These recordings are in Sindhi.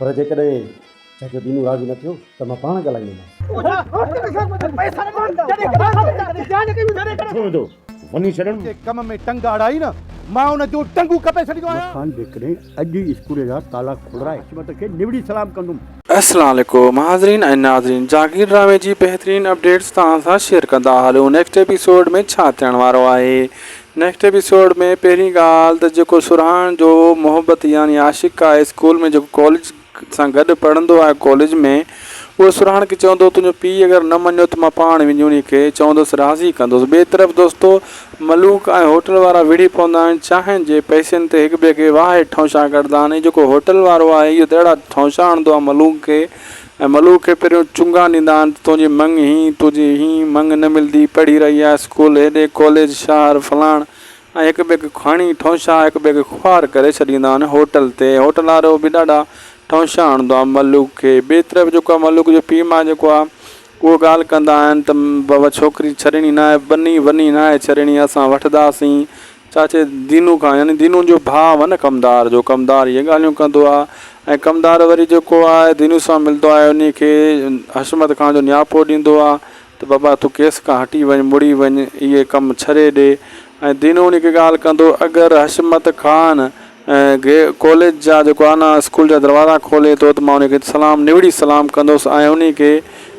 پر جيڪڏهن چاچو دينو راضي نه ٿيو ته مان پاڻ ڳالهائيندومانس. ڇو ويندو وڃي ڇڏڻ. جي ڪم ۾ ٽنگ اڙائي نه مان ان جون ٽنگون ڪپي ڇڏيندو آهيان. مکان جيڪڏهن اڄ ئي اسڪول جا تالا کولرائي حشمت کي نوڙي سلام ڪندم. السلام عليڪم حاضرين ۽ ناظرين جاگير ڊرامي جي بهترين اپڊيٽس توهان سان شيئر ڪندا هلون نيڪسٽ ايپيسوڊ ۾ ڇا ٿيڻ وارو آهي نيڪسٽ ايپيسوڊ ۾ پهرين ڳالهه ته جيڪو سرهاڻ جو محبت يعني عاشق آهي اسڪول ۾ جيڪو ڪاليج سان گڏ پڙهندو آهي ڪاليج ۾ اهو سرهاڻ کي چوندو تنهنجو پيء اگر نه مڃيو ته مان پاڻ وڃي انهي کي چوندس راضي ڪندس ٻئي طرف دوستو ملوڪ ۽ هوٽل وارا وڙهي پوندا آهن چانهن جي پئسن تي هڪ ٻئي کي واهي ٺونشا ڪڍندا آهن ۽ جيڪو هوٽل وارو آهي اهو ته اهڙا ٺونشا هڻندو آهي ملوڪ کي ۽ ملوڪ کي پهريون چونگا ڏيندا آهن ته تنهنجي مڱ هين تنهنجي هين مڱ نه ملدي پڙهي رهي آهي اسڪول هيڏي ڪاليج شهر فلاڻ ۽ هڪ ٻئي کي کڻي ٺونشا هڪ ٻئي کي خوار ڪري ڇڏيندا آهن هوٽل تي هوٽل وارو به ڏاڍا ٺونشا هڻندو آهي ملوڪ کي ٻئي طرف جيڪو آهي ملوڪ جو پيء ماء جيڪو آهي اهو ڳالهه ڪندا آهن ته بابا ڇوڪري ڇڏڻي ناهي ٻني وني ناهي ڇڏڻي اسان وٺنداسين چاچي دينو کان يعني دينو جو ڀاء هو نه ڪمدار جو ڪمدار اهي ڳالهيون ڪندو آ ۽ ڪمدار وري جيڪو آهي دينو سان ملندو آهي انهي کي حشمت خان جو نياپو ڏيندو آ ته بابا تون ڪيس کان هٽي وڃ مڙي وڃ اهي ڪم ڇڏي ڏي ۽ دينو انهي کي ڳالهه ڪندو اگر حشمت خان ڪاليج جا جيڪو آ نه اسڪول جا دروازا کولي ٿو ته مان ان کي سلام نوڙي سلام ڪندس ۽ انهي کي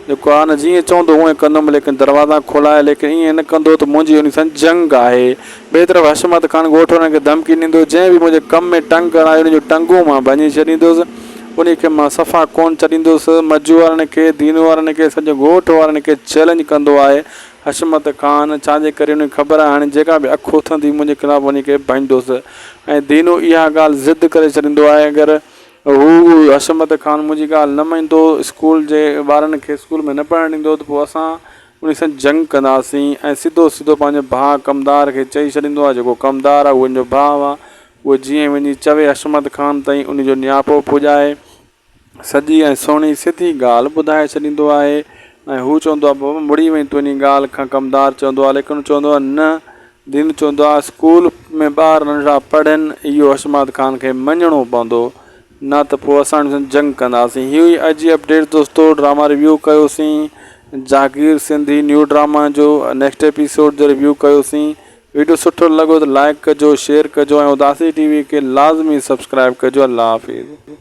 جيڪو آ نه جيئن چوندو اونئين ڪندم ليڪن دروازا کولائي ليڪن ائين نه ڪندو ته منهنجي انهي سان جنگ آهي ٻئي طرف حشمت خان ڳوٺ وارن کي ڌمڪي ڏيندو جنهن به منهنجي ڪم ۾ ٽنگ اڙائي انهي جون ٽنگون مان ڀڃي ڇڏيندس انهي کي مان صفا ڪونه ڇڏيندس مجو وارن کي دينو وارن کي سڄي ڳوٺ وارن کي چئلينج ڪندو آهي حشمت خان، ڇا جي ڪري انهي کي خبر آهي هاڻي جيڪا به اک اٿندي منهنجي خلاف وڃي ڪري ڀڃندوس ۽ دينو اها ڳالهه ضد ڪري ڇڏيندو آهي اگر هو حشمت خان منهنجي ڳالهه نه مڃندو اسڪول جي ٻارن کي اسڪول ۾ نه پڙهڻ ڏيندو ته پوء اسان انهي سان جنگ ڪنداسين ۽ سڌو سڌو پنهنجي ڀاء ڪمدار کي چئي ڇڏيندو آهي جيڪو ڪمدار آهي اهو ان جو ڀاء آهي اهو جيئن وڃي چوي حشمت خان تائين انهي جو نياپو پڄائي سڄي ۽ سهڻي سڌي ڳالهه ٻڌائي ڇڏيندو آهي ۽ هو چوندو آهي بابا مڙي وئين تون انهي ڳالهه کان ڪمدار چوندو آهي ليڪن هو چوندو آهي نه دين چوندو آهي اسڪول ۾ ٻار ننڍڙا پڙهن اهو حشمت خان کي مڃڻو پوندو نه ته پوء اسان ان سان جنگ ڪنداسين هي هئي اڄ جي اپڊيٽ دوستو ڊراما ريويو ڪيوسين جاگير سنڌي نيو ڊراما جو نيڪسٽ ايپيسوڊ جو ريويو ڪيوسين ويڊيو سٺو لڳو ته لائڪ ڪجو شيئر ڪجو ۽ اداسي ٽي وي کي لازمي سبسڪرائب ڪجو الله حافظ.